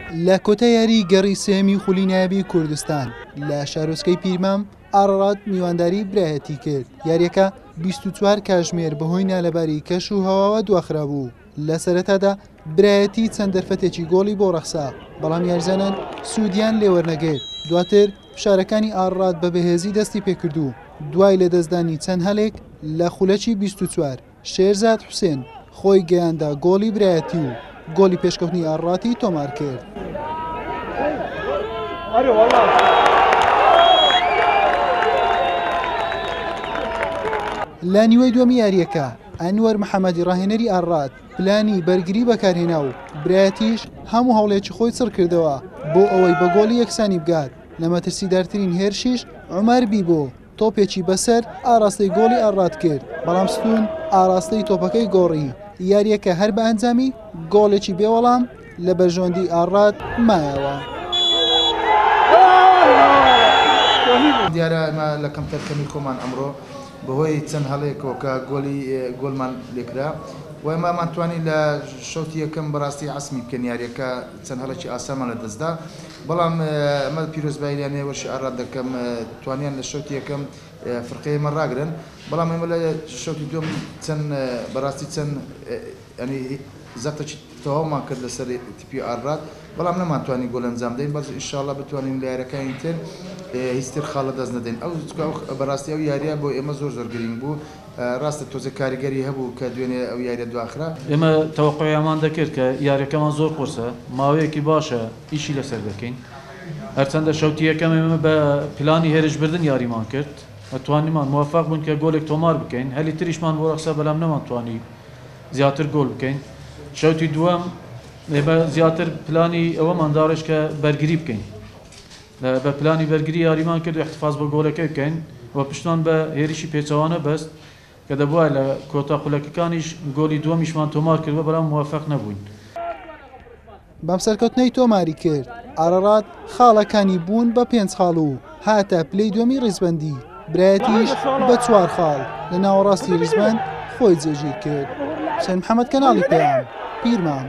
لە کۆتا یاری گەڕی سێیەمی خولی نایابی کوردستان لە شارۆچکەی پیرمام، ئاڕاڕات میوانداری برایەتی کرد، یارییەکە 24 کاژمێر بەهۆی نالەباری کەش و هەواوە دواخرابوو، لە سەرەتادا برایەتی چەند دەرفەتێکی گۆڵی بۆ ڕەخسا، بەڵام یاریزانان سوودیان لێوەرنەگرت، دواتر فشارەکانی ئاڕاڕات بە بەهێزی دەستی پێکرد و دوای لەدەستدانی چەند هەلێک لە خولەکی 24 شێرزاد حوسێن خۆی گەیاندە گۆڵی برایەتی و گۆڵی پێشکەوتنی ئاڕاتی تۆمار کرد. لە نیوەی دووەمی یارییەکە ئەنوەر محەمەدی ڕاهێنەری ئاڕات پلانی بەرگری بەکارهێنا و برایەتیش هەموو هەوڵێکی خۆی چڕکردەوە بۆ ئەوەی بە گۆڵی یەکسانی بگات، لە مەترسیدارترین هێرشیش عومەر بیبۆ تۆپێکی بەسەر ئاراستەی گۆڵی ئاڕات کرد، بەڵام ستوون ئاراستەی تۆپەکەی گۆڕی، یارییەکە هەر بە ئەنجامی گۆڵێکی بێوەڵام لە بەرژەوەندی ئاڕات مایەوە. دیارە ئێمە لە کەمتەرخەمی خۆمان ئەمڕۆ بەهۆی چەند هەڵەیەکەوە کە گۆڵی گۆڵمان لێکرا و ئێمە ئەمانتوانی لە شەوتی یەکەم بەڕاستی عەسمی بکەین یارییەکە چەند هەڵێکی ئاسانمان لەدەستدا بەڵام ئەمە پیرۆزبایی لە نێوەشی ئاڕات دەکەم توانیان لە شەوتی یەکەم فرقەی ئێمە ڕاگرن بەڵام ئێمە لە شەوتی دووەم چەند بەڕاستی چەند ینی زەختێکی تەواومان کرد لەسەر تیپی ئاڕات بەڵام نەمانتوانی گۆل ئەنجام دەین بەس ئینشاءاللە بتوانین لە یاریەکانی تر هیچتر خاڵ لەدەست نەدەین ئەو بەڕاستی ئەو یاریە بۆ ئێمە زۆر زۆر گرینگ بوو ڕاستە تۆزێک کاریگەری هەبوو کە دوێنێ ئەو یاریە دواخرا. ئێمە تەوەقوعیامان دەکرد کە یاریەکەمان زۆر قورسە، ماوەیەکی باشە ئیشی لەسەر دەکەین. هەرچەندە شەوتی یەکەم ئێمە بە پلانی هێرشبردن یاریمان کرد و توانیمان موەفەق بووین کە گۆلێک تۆمار بکەین، هەلی تریشمان بۆ ڕەخسا بەلام نەمانتوانی زیاتر گۆل بکەین. شەوتی دووەم ئێمە زیاتر پلانی ئەوەمان داڕشت کە بەرگری بکەین. بە پلانی بەرگری یاریمان کرد و احتفاظ بە گۆلەکەی بکەین و پشتمان بە هێرشی پێچەوانە بەست کە دەبوایە لە کۆتا خولەکەکانیش گۆلی دووەمیشمان تۆمار کردبا بەلام موەفەق نەبووین. بەم سەرکەوتنەی تۆماری کرد، ئارارات خاڵەکانی بوون بە پێنج خاڵ و هاتە پلەی دووەمی ریزبەندی، برایەتیش بە چوار خاڵ لە ناوەڕاستی ریزبەند خۆی جێگیر کرد. حوسێن محەمەد کەناڵی پەیام، پیرمام.